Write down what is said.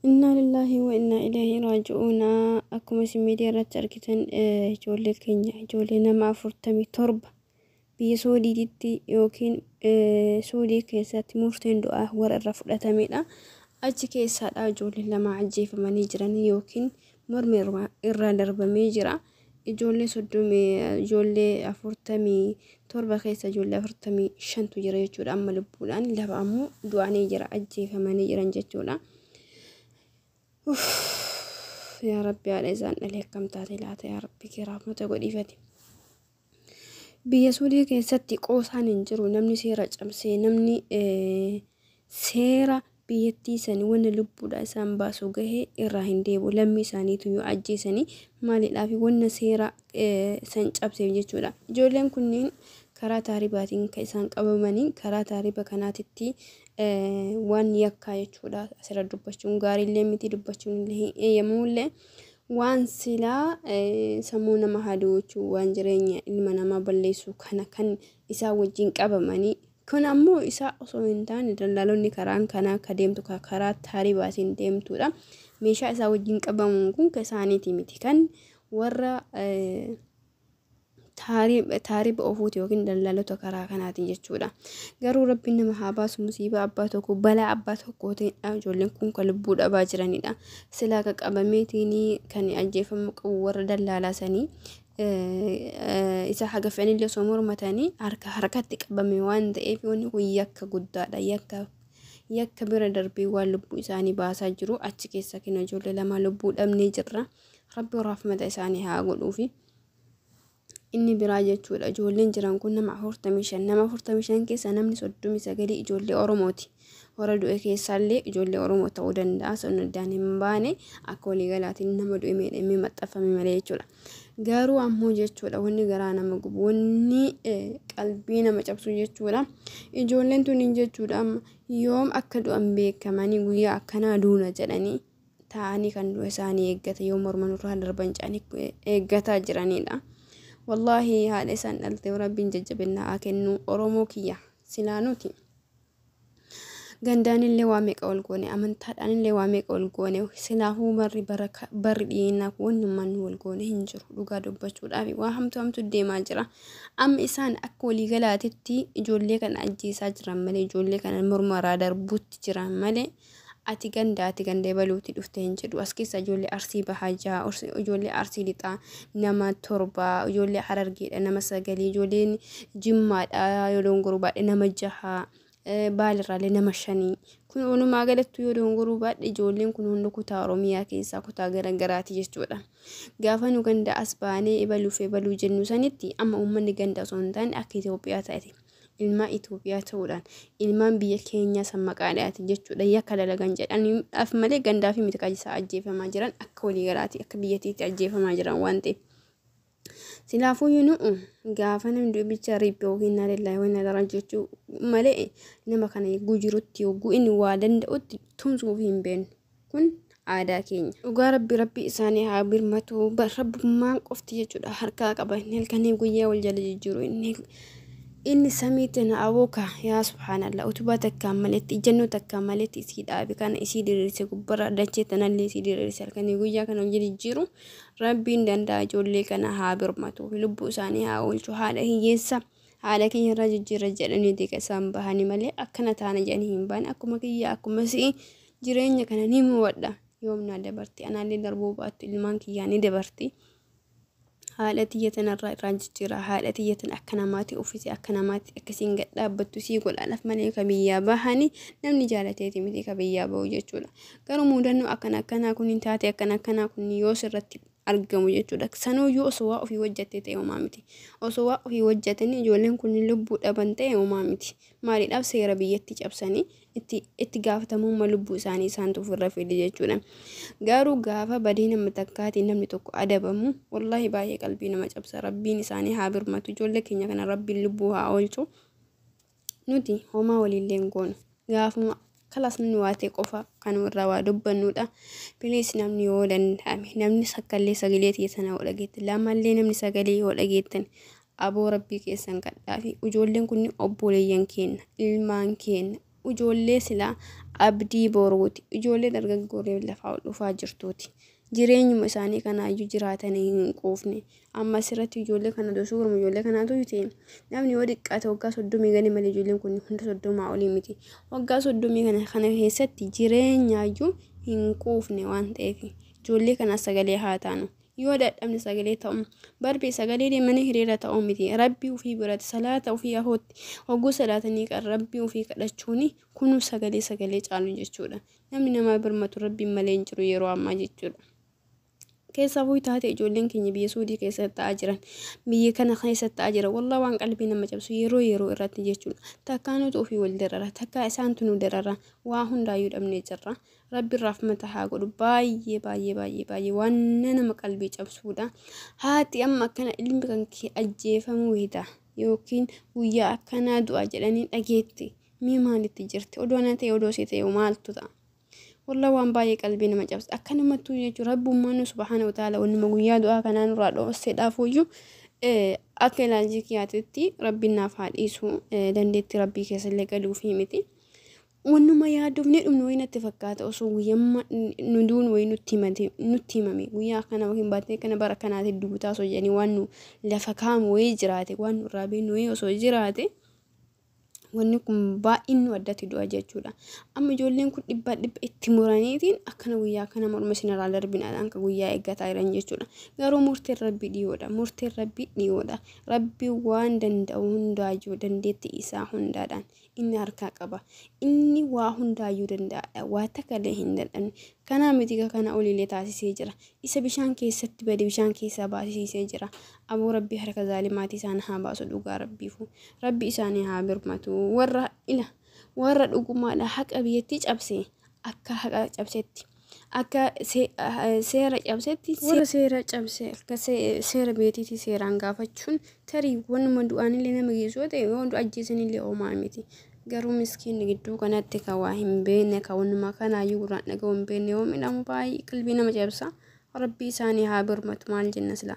Innaa lillaahi wa innaa ilaahi raaji'uuna. Akkuma isin miidiyaa irratti argitan ijoollee keenya, ijoollee nama 47 biyya Suudiitti yookiin Suudii keessatti murteen du'aa warra irra fudhatamedha. Achi keessaadha ijoollee lama ajjeefamanii jiran yookiin mormi irraa darbamee jira. Ijoollee 30, ijoollee 47 keessa ijoollee 45tu jira jechuudha. Amma lubbuudhaan lama ammoo du'anii jira, ajjeefamanii jiran jechuudha. Yaa Rabbi, haadha isaan dhalee akkam taate laata? Yaa Rabbi, kee rahmata godhiifati. Biyya Suudii keessatti qoosaan hin jiru. Namni seera cabsee, namni seera biyyattii sanii wanna lubbuudha isaan baasu gahee irraa hin deebi'u. Lammii isaaniitu yoo ajjeesanii maaliidhaaf wanna seera san cabseef jechuudha. Ijoolleen kunniin karaa taaribaatiin kan isaan qabamanii, karaa taariba kanaatitti waan yakkaa jechuudha. Asirra dubbachuun gaariillee miti, dubbachuun illee hin eeyyamamullee. Waan silaa sammuu nama hadoochuu, waan jireenya ilma namaa balleessu kana kan isaan wajjin qabamanii kun ammoo isaa osoo hin taane daldaalonni karaan kanaa akka deemtu karaa taaribaatiin deemtuudha. Meeshaa isaa wajjin qabamuun kun kan isaaniiti miti, kan warra taariba ofuuti yookiin daldaalota karaa kanaati jechuudha. Garuu Rabbiin nama haa baasu musiibaa abbaa tokko, balaa abbaa tokkootiin ijoolleen kun kan lubbuu dhabaa jiranidha. Silaa kan qabameetiin kan ajjeefamuu qabu warra daldaalaa sanii, isa haga fe'anillee osoo mormatanii harka harkatti qabame waan ta'eef wanni kun yakka guddaadha. Yakka bira darbee waan lubbuu isaanii baasaa jiru. Achi keessa kenna ijoollee lama lubbuu dhabnee jirra. Rabbi rahmata isaanii haa godhuufi. Inni biraa jechuudha, ijoolleen jiran kun nama 45. Nama 45 keessa namni 39 ijoollee Oromooti. Warra du'e keessaallee ijoollee Oromoo ta'uu danda'a. Sun addaan hin baane, akka waliigalaatiin nama du'e miidhamee maxxanfame malee jechuudha. Garuu ammoo jechuudha, wanni garaa nama gubu, wanni qalbii nama cabsu jechuudha. Ijoolleen tuniin jechuudha amma yoom akka du'an beekamanii, guyyaa akkanaa duuna jedhanii taa'anii kan du'a isaanii eeggata, yoo morma nurraa darban jedhanii eeggataa jiranidha. Wallaahi haadha isaan dhalte Rabbiin jajjabinaa haa kennu. Oromoo kiyya, silaa nuti gandaanillee waa meeqa ol goone, amantaadhaanillee waa meeqa ol goone, silaafuu barri barri dhiyeennaa kun wannummaan nu wal goone hin jiru. Dhugaa dubbachuudhaaf waa hamtu hamtu deemaa jira. Amma isaan akka waliigalaatitti ijoollee kana ajjeesaa jiran malee, ijoollee kana morma irraa darbuutti jiran malee, ati ganda, ati ganda ebaluutti dhufte hin jedhu. As keessa ijoollee Arsii Bahaa jaha, ijoollee Arsii Lixaa nama torba, ijoollee Harargeedha nama sagalii, ijoolleen Jimmaadha yoo dongoruu baadhe nama jaha, Baalirraallee nama shanii. Kun walumaa galatti yoo dongoruu baadhe ijoolleen kun hundi kutaa Oromiyaa keessaa kutaa garaagaraati jechuudha. Gaafa nu ganda as baanee ebaluuf ebaluu jennu sanitti amma uummanni ganda osoo hin taane akka Itoophiyaa ta'e, ilmaan Itoophiyaa ta'uudhaan ilmaan biyya keenyaa san maqaadhaati jechuudha. Yakka dalagan jedhaniidhaaf malee gandaa fi miti isaa ajjeefamaa jiran, akka waliigalaati akka biyyattiitti ajjeefamaa jiran waan ta'eef. Silaafuu nu'u gaafa namni dubbicha riibbee yookiin innaa lillaahi wa innaa ilaihi jechuu malee nama kana yogguu jirutti, yogguu inni waa danda'utti tumsuuf hin beeknu. Kun aadaa keenya. Dhugaa Rabbi, Rabbi isaanii haa birmatu. Rabbummaan qofti jechuudha harkaa qaba. Inni halkanii guyyaa wal jala jijjiiru. Inni samiitti na abooka, yaa subhaanallah, utubaa takkaan maletti, ijjannoo takkaan maletti isii dhaabe kana isii diriirse, gubbarra dachee tanallee isii diriirse, halkanii guyyaa kana wal jala jijjiiru Rabbiin danda'a. Ijoollee kana haa birmatu, lubbuu isaanii haa oolchu. Haadha hiyyeessa haadha keenya irraa jijjiirra jedhanii ka isaan bahanii malee akkana taana jedhanii hin baane. Akkuma kiyya, akkuma si'i jireenya kana ni mo'adha, yoomnaa dabarti, anaallee darbuu baattu ilmaan kiyyaa ni dabarti. Haadha tiyya tanarraa irraan jijjiira, haadha tiyya tan akka namaatti uffise, akka namaatti akkasiin gad dhaabbattu sii godhaadhaaf malee ka biyyaa bahanii namni jaalateeti miti ka biyyaa bahu jechuudha. Garuu mudannoo akkana akkanaa kun hin taate, akkana akkanaa kun yoo sirratti argamu jechuudha. Sanuyyuu osoo waa ofii hojjattee ta'e homaa miti. Osoo waa ofii hojjetanii ijoolleen kun lubbuu dhaban ta'e homaa miti. Maaliidhaaf seera biyyatti cabsanii itti gaafatamummaa lubbuu isaanii isaantu ofirra fide jechuudha. Garuu gaafa badii nama takkaatiin namni tokko adabamu wallaahi baay'ee qalbii nama cabsa. Rabbiin isaanii haa birmatu. Ijoollee keenya kana Rabbiin lubbuu haa oolchu. Nuti homaa waliillee hin goonu. Gaafuma kalaas namni waa ta'e qofa kan irraa waa dubbannudha. Please, namni yoo danda'ame, namni sakkallee sagalee ta'e sana yoo dhageettan, lamallee namni sagalee yoo dhageettan, aboo Rabbii keessan kadhaa fi ijoolleen kun obboleeyyan keenya, ilmaan keenya. Ijoollee silaa abdii boruuti. Ijoollee dargaggoolee lafaa ol dhufaa jirtuuti. Jireenyuma isaanii kanaayyuu jiraatanii hin quufne. Amma asirratti ijoollee kana osoo suuruma ijoollee kanaatu ta'e, namni yoo xiqqaate waggaa 30 gadi malee ijoolleen kun hunda 30 olii miti. Waggaa 30 kana keessatti jireenyaayyuu hin quufne waan ta'eef ijoollee kanaaf sagalee haa taanu. Yoo dadhabne sagalee ta'u barbi sagalee deemanii hiriira ta'uu miti. Rabbii ofii biratti salaata ofii afootti hogguu salaatanii kan rabbii ofii kadhachuuni kunuu sagalee sagalee caalu jechuudha. Namni namaa birmatu rabbiin malee hin jiru yeroo ammaa jechuudha. Keessaafuu taate ijoolleen keenya biyya Suudii keessa ta'aa jiran, biyya kana keessa ta'aa jira, wallah waan qalbii nama cabsu yeroo yeroo irratti jechuudha. Takkaa nuti ofii wal darara, takkaa isaantu nu darara, waa hundaayyuu dhabnee jirra. Rabbi rahmata haa godhu. Baay'ee baay'ee baay'ee baay'ee waan nama qalbii cabsuudha. Haati amma akkana ilmi kan kee ajjeefamuu hida yookiin guyyaa akkanaa du'a jedhanii dhageetti. Mee maalitti jirti? Odoo ana ta'e, odoo si ta'e maaltu ta'a? Wallah waan baay'ee qalbii nama cabsa. Akkanumattuu jechuun rabbummaan nu subhaana wa ta'ala wannuma guyyaa du'aa kanaa nurraa dhoosseedhaafuyyuu akka ilaalchi kiyyaatitti rabbiin naaf haa dhiisu, dandeettii rabbii keessallee galuufii miti. Wannuma yaadofnee dhumnu wayii natti fakkaata. Osoo guyyamma nu duun wayii nutti himame, guyyaa akkana yookiin baattee kana bara kanaati duutaa osoo jedhanii waan nu lafa kaa'amu wayii jiraate, waan nu irraa beeknu wayii osoo jiraate, wanni kun baay'een nu addatti du'a jechuudha. Amma ijoolleen kun dhibbaa dhibba itti muraniitiin akkana guyyaa akkana morma isin irraa darbinaadhaan kan guyyaa eeggataa jiran jechuudha. Garuu murteen rabbii dhiyoodha. Murteen rabbii dhiyoodha. Rabbi waan danda'u hundaayyuu dandeettii isaa hundaadhaan inni harkaa qaba. Inni waa hundaayyuu danda'aadha. Waa takka illee hin dadhabne. Kanaa miti, kana oliilee taasisee jira. Isa bishaan keessatti bade bishaan keessaa baasisee jira. Aboo rabbii harka zaalimaatii isaan haa baasu, dhugaa rabbiifu. Rabbi isaanii haa birmatu. Warra ila warra dhugumaadha haqa biyyattii cabse akka haqa cabsetti, akka seera cabsetti, warra seera cabse akka seera biyyattiitti seeraan gaafachuun tarii wanuma du'aanillee nama geessu yoo ta'e, yoo ajjeesanillee homaa miti. Garuu miskiinni gidduu kanatti kan waa hin beekne, kan wanuma kanaayyuu gurraan dhaga'uu hin beekne yoo miidhamu baay'ee qalbii nama cabsa. Rabbii isaanii haa birmatu, maal jenna silaa.